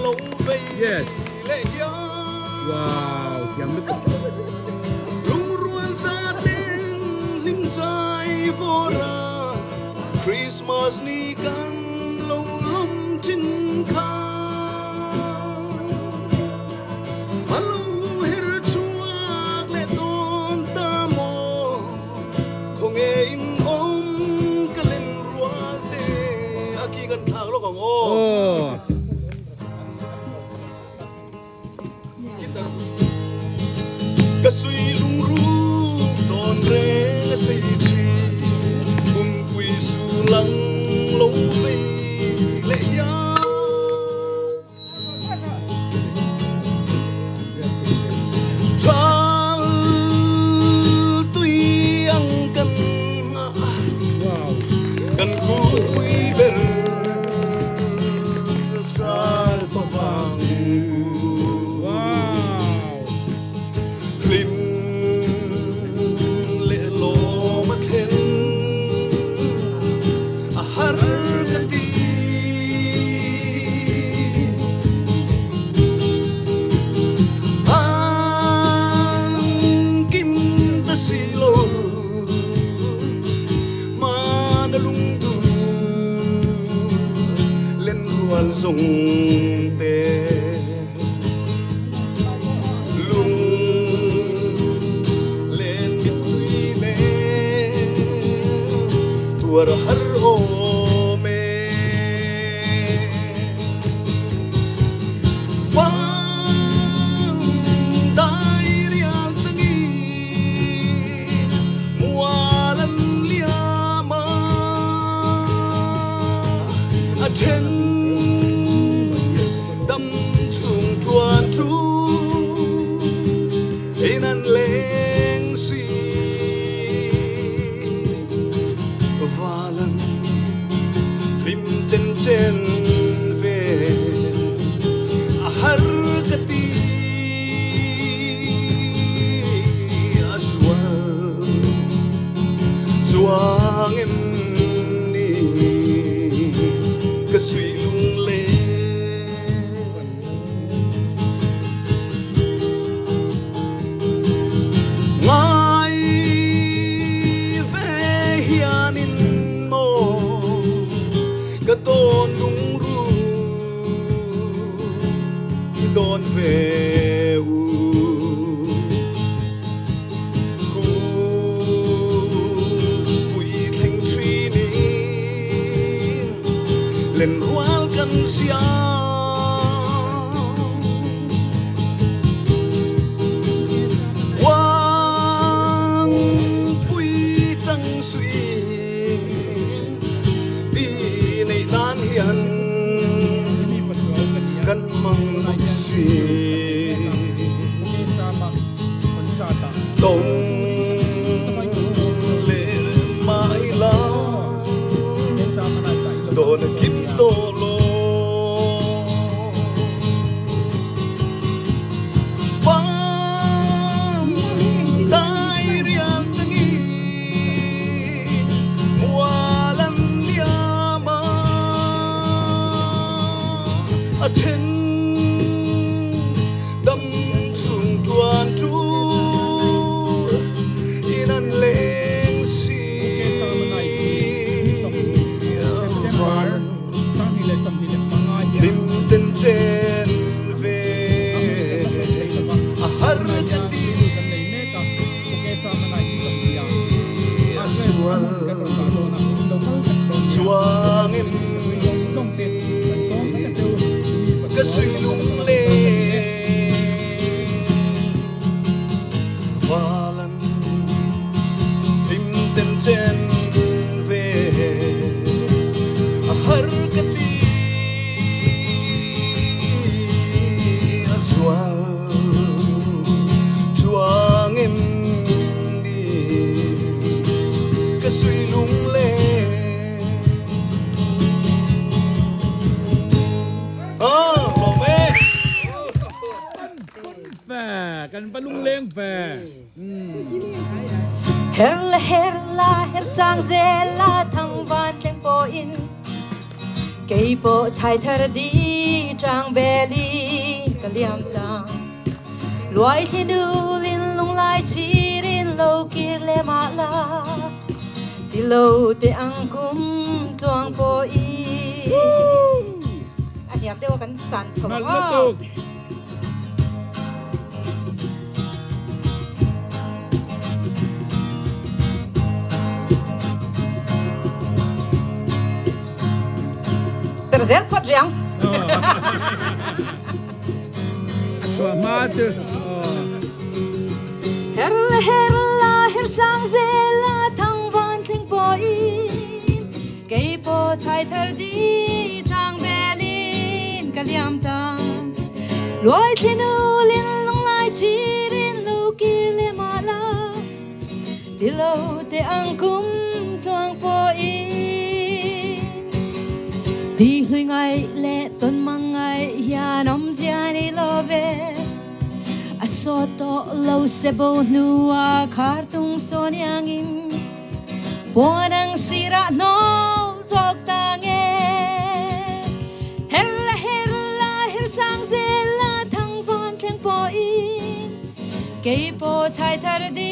lo vei Yes. leh hian. Wow, thiam lutuk. Lungrual za ten hlim zai vawr a, Christmas ni kan lo lawm thin kha. A lo her chhuak leh dawn ta maw, khawnge in awm ka len rual te a ki kan thlak lawk ang aw. Ka sui lungruk tawn reng a sei thin, Pumpui su lang lo vei leh hian. Thal tui ang kan nghah, kan kutpui ber thal vang ku. Hlim leh lawm a then a har ka ti. Ang kim ta si lo mana lungdu len rual zong te lung len mittui le tuar har awm e. Vang dai rial changi mual an liam a, a then dam chung tuan chu in an leng si valan. Hlim ten chen ve a har ka ti a zual chuang em ni ka sui lung le. Ngai ve hianin maw ka tawn lungru. dawn ve u. Kutpui thleng thinin len rual kan siam. Uangpui chang suih ti neih nan hian kan mang bawk si. Tawng leh mai la dawn a kim tawh lo. Fam dai rial changin mual an liam a, a then dam chung tuan tur in an leng si van. Lim ten chen ve a har ka ti a zual chuang em ka sui lung le valan lim ten chen ve a har ka ti a zual chuang em ni ka sui lung le Kan va lungleng ve. Her la her la her sang zel la thang van thleng pawhin kei pawh chhai thar di tang belin ka liam tlang. Luai thli nulin lunglai chhirin lo kir leh mah la ti lo teh ang kum tluang pawhin. A hniam deuh a kan san chho ang aw. Per zel phawt riang. A chuah hma chu. Her la her la her sang zel la thang van tling pawhin Kei pawh chhai thar di chang velin ka liam ta. Luai thli nulin lunglai chirin lo kir leh mah la, ti lo teh ang kum tluang pawhin. Ti hlui ngaih leh tawn mang ngaih hian awmzia nei lo ve. A sawt tawh lo se bo hnuah khar tung sawn iangin. Puan ang sirah hnawl zawk ta nge. Her la her la her sang zel la thang van thleng pawhin kei pawh chhai thar di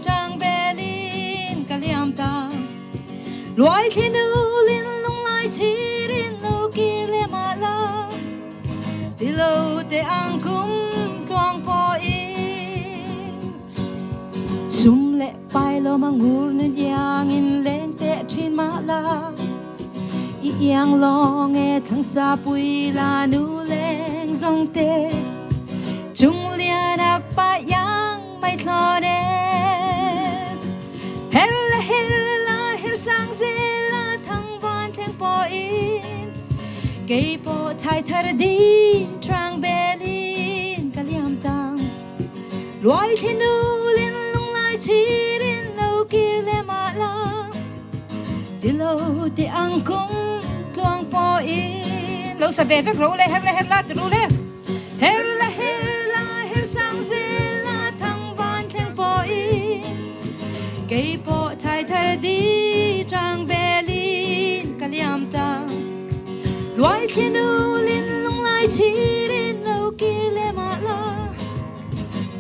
tang belin ka liam ta. Luai thli nulin lunglai chhirin lo kir leh mah la ti lo teh ang kum tluang pawhin sum leh Pai lo mang ngur nun iangin leng teh thin mah la, I iang lawng e thlang sa pui la nu leng zawng te, Chung lian ak pa iang mai thlawn e. Her la her la her sang zel la thang van thleng pawhin, Kei pawh chhai thar din trang belin ka liam tang. Luai thli nulin lunglai chhirin lo kir leh mah la, ti lo teh ang kum tluang pawhin lo sa ve vek ro le her la her la ti ru le. Her la her la her sang zel la thang van thleng pawhin kei pawh chhai thar di chang belin ka liam ta. Luai thli nulin lunglai chhirin lo kir leh mah la,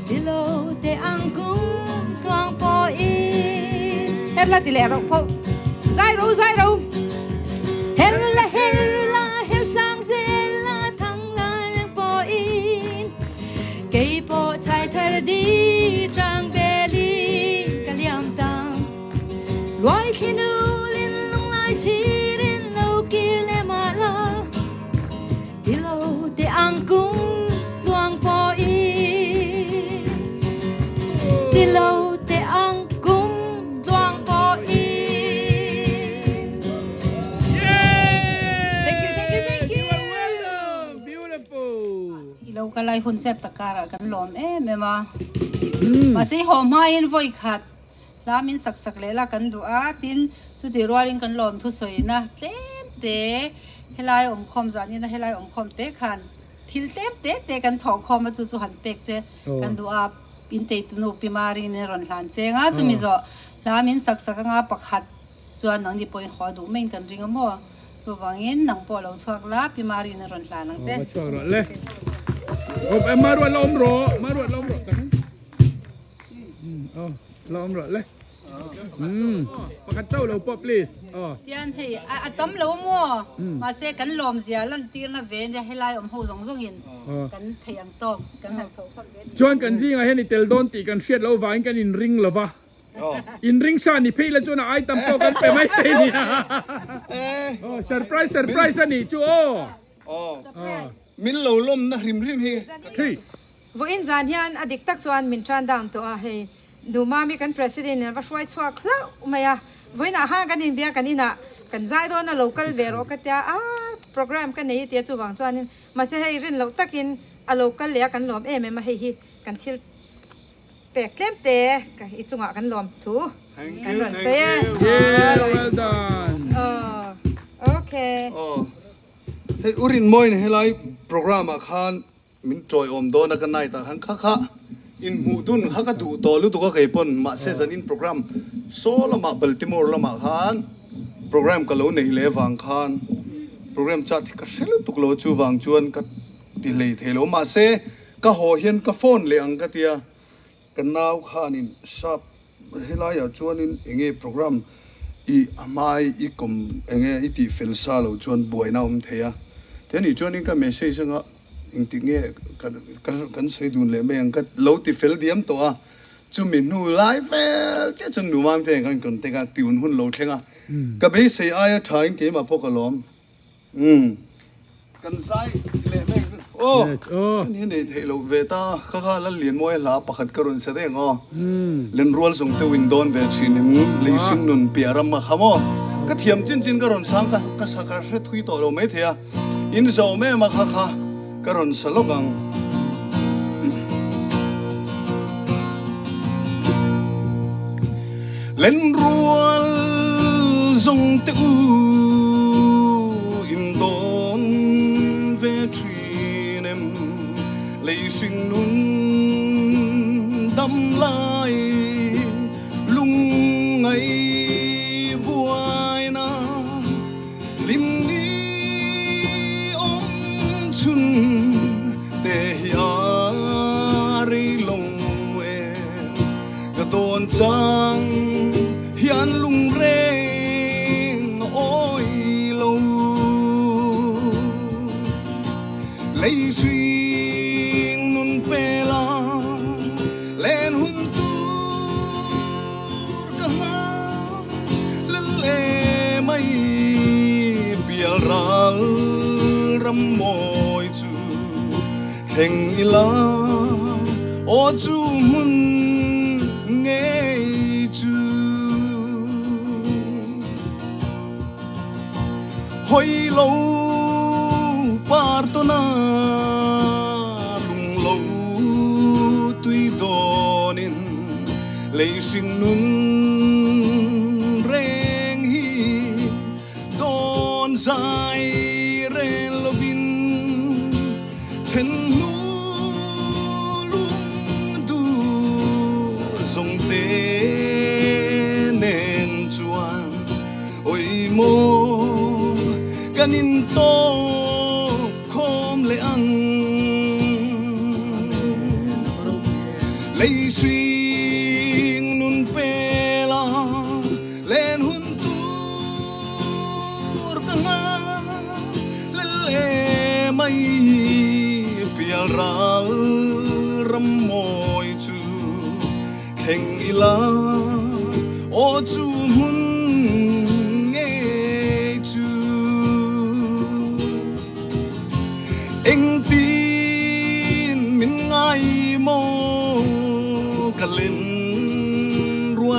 ti lo teh ang kum tluang pawhin. Her la ti leh rauh pho, zai ro zai ro. Her la her la her sang zel la thang la leng pawhin. Ruaithli nulin lunglai chhirin lo kir leh mah la, Ti lo teh ang kum tluang pawhin, Ti lo teh ang kum tluang pawhin. Thank you, thank you, thank you. I lo ka lai hun chep tak karah kan lawm em em a. Mahse haw hmain vawi khat hla min sak sak leh la kan duh a, tin chutih rualin kan lawm thusawina tlem te helai awmkhawm zanina helai awmkhawm te khan thil tlem te te kan thawh khawm a chu chu han pek che kan duh a, inteitu nu Pi Marin a rawn hlan cheng a, chumi zawh hla min sak sak anga pakhat chuan nangni pawhin haw duh maiin kan ring a maw? Chuvangin nang pawh lo chhuak la, Pi Marin a rawn hlan ang che. Aw, va chhuak rawh le. Aw, Maruat la awm rawh, Maruat la awm rawh tak. Aw, la awm rawh le. Pakhat chauh lo pawh please. Aw. Tian hei a tam lo maw? Mahse kan lawm zia lan tirna ve nia helai awm ho zawng zawngin kan thei ang tawk kan han tho khawp ve. Chuan kan zingah hian i tel dawn tih kan hriat loh vangin kan inring lo va. Inring sa ni phei la chuan a ai tam pawh kan pe mai thei nia. Aw, surprise surprise a nih chu aw. Aw. Min lo lawmna hrim hrim hi. Hei. Vawiin zan hian a dik tak chuan min tan down tawh a, hei Numami kan President in a va hruai chhuak hlauh mai a, vawiinah khan kan inbia kan inah kan zai dawn a lo kal ve rawh ka tia a, program ka nei tia chuvang chuanin mahse hei rin loh takin a lo kal leh a kan lawm em em a, hei hi kan thil pek tlem te i chungah kan lawm thu kan rawn sawi a. Yeah, well done. Oh, okay. Oh, hei Urin Moin helai program ah khan Min tawiawm dawn a ka night ah khan kha kha inhmuh dun kha ka duh tawh lutuk a kei pawn mahse zanin program saw lamah Baltimore lamah khan program ka lo neih leh vang khan program chat hi ka hre lutuk lo chuvang chuan ka ti hlei thei lo mahse ka haw hian ka phone leh ang ka tia ka nau khanin sap helaiah chuanin enge program i a hmai i kawm enge i tih fel sa lo chuan buaina a awm thei a te ni chuanin ka message anga Engtik nge kan sawi dun leh mai ang ka lo ti fel diam tawh a, chumi hnu lai vel chiah chuan nu Mamte nen khan contact a, tiun hun lo thleng a, ka beisei aia tha in keimah pawh ka lawm. Umm kan zai leh mai ang aw, chun hi nei theih loh ve ta, kha kha Lallianmawia hla pakhat ka rawn sa reng aw, Lenrual zawng te win dawn ve thin in lei hring nun piah ram a kha maw, ka thiam chin chin ka rawn sang ka sa ka hre thui tawh lo maithei a. In zawm em a kha kha ka rawn sa lawk ang. Lenrual zawng te u in dawn ve thin em lei hring nun dam lai lungngai buaina. Lim ni awm chhun te hi a rei lo e, ka dawn chang hian lungreng a awi lo. Lei hring nun pela len hun tur. Ka hlang lel e mai bial ral ram mawi chu thleng ila aw chu hmun ngei chu hawi lo par tawna lung lo tui dawnin. Lei hring nun reng hi dawn zai rel lovin then hnu lung duh zawng te nen chuan awi maw kan intawk khawm leh ang. Lei hring nun pela len hun tur ka nga lel e mai pial ral ram mawi chu thleng ila aw chu hmun.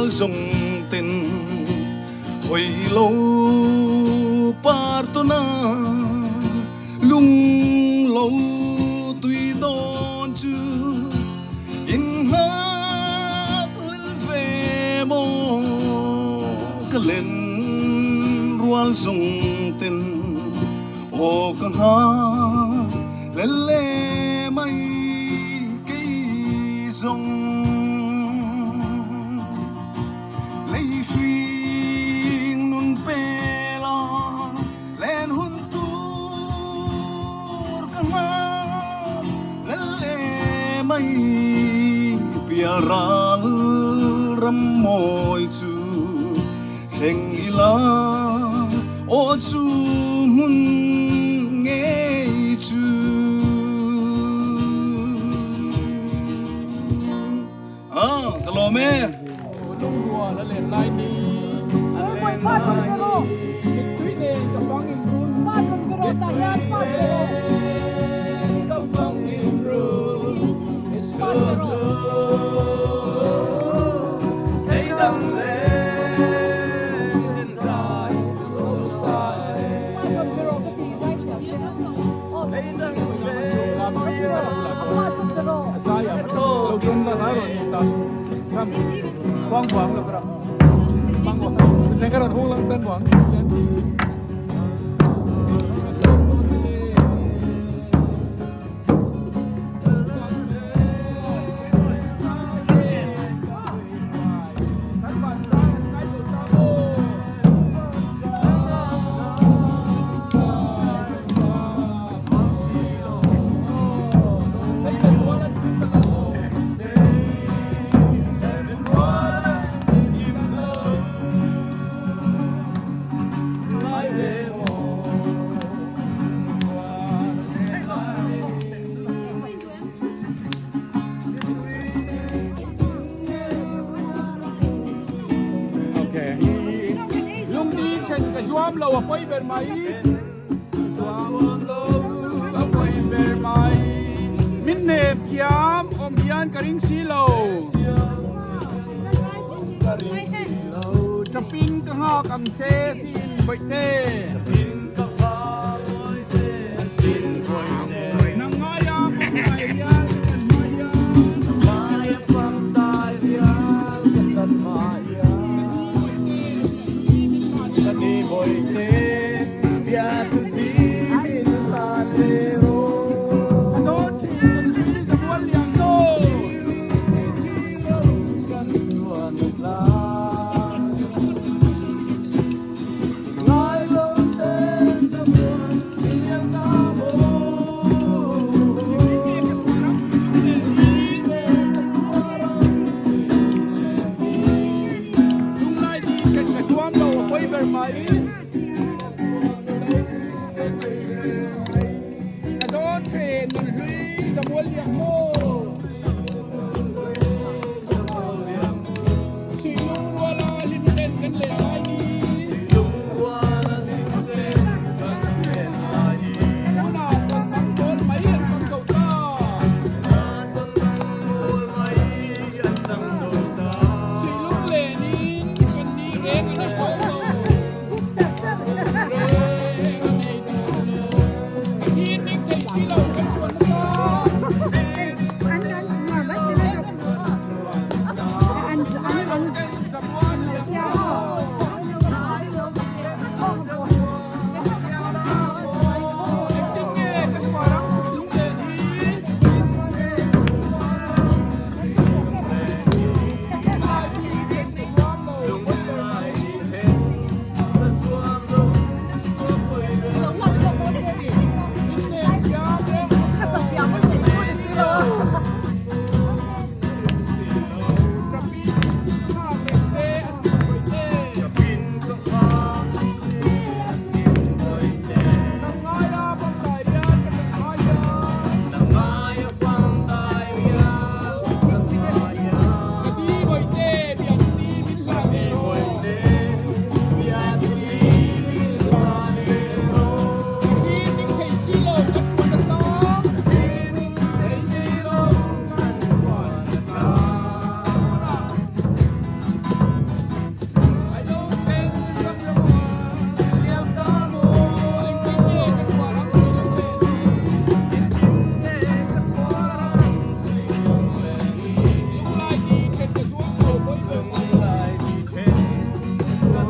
zawng ten hawi lo par tawn a lung lo tui dawn chu in nghak lel ve maw ka len rual zawng ten aw ka nghak lel le mai kei zawng lei hring nun pel a len hun tur ka nghak lel le mai pial ral ram mawi chu thleng ila aw chu hmun ngei chu. Ah, ka lawm e. Lungrual a len lai ni. Mittui nen ka fang in run. Mittui nen ka fang in run. Hei dang len zai ro sa e. Hei dang Lungdi chen ka zuam lo a pawi ber mai Zuam lo a pawi ber mai Min nem thiam awm hian ka ring si lo Tapin ka nghak ang che sin bawihte Nang ngaia pangtai hian ka chan hma hian Ngaia pangtai hian ka chan hma hian Ka ni bawihte bia chu ti min hlan ve rawh Ka dawn thin kan hlui ka mual lian dawn Kan nuan tlang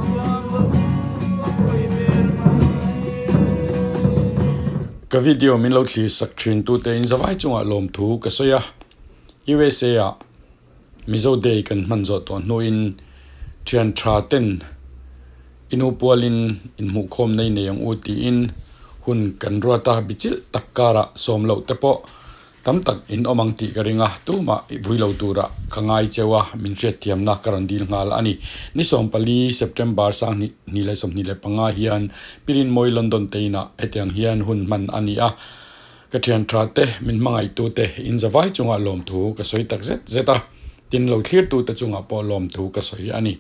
chuang lo a pawi ber mai. Ka video min lo thlir sak thin tute in zavai chungah lawmthu ka sawi a, USA ah Mizo Day kan hman zawh tawh hnuin thian tha ten i nu pualin inhmuhkhawm nei nei ang u tiin hun kan ruat a, bichilh tak karah sawm loh te pawh tam tak in awm ang tih ka ring a, tumah i vui lo turah ka ngai cheu a, min hriatthiamna ka rawn dil nghal a ni. Ni 14 September 2025 hian Pirinmawi London te inah hetiang hian hun hman a ni a, Ka thian tha te, min hmangaihtu te in zavai chungah lawmthu ka sawi tak zet zet a, tin lo thlirtu te chungah pawh lawmthu ka sawi a ni.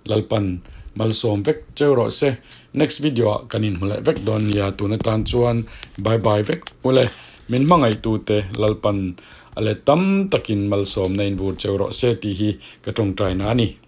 Lalpan malsawm vek cheu rawh se. Next video ah kan inhmu leh vek dawn nia tun atan chuan bye bye vek ule. Min hmangaihtu te Lalpan a let tam takin malsawmna in vur cheu rawh se tih hi ka tawngtaina a ni.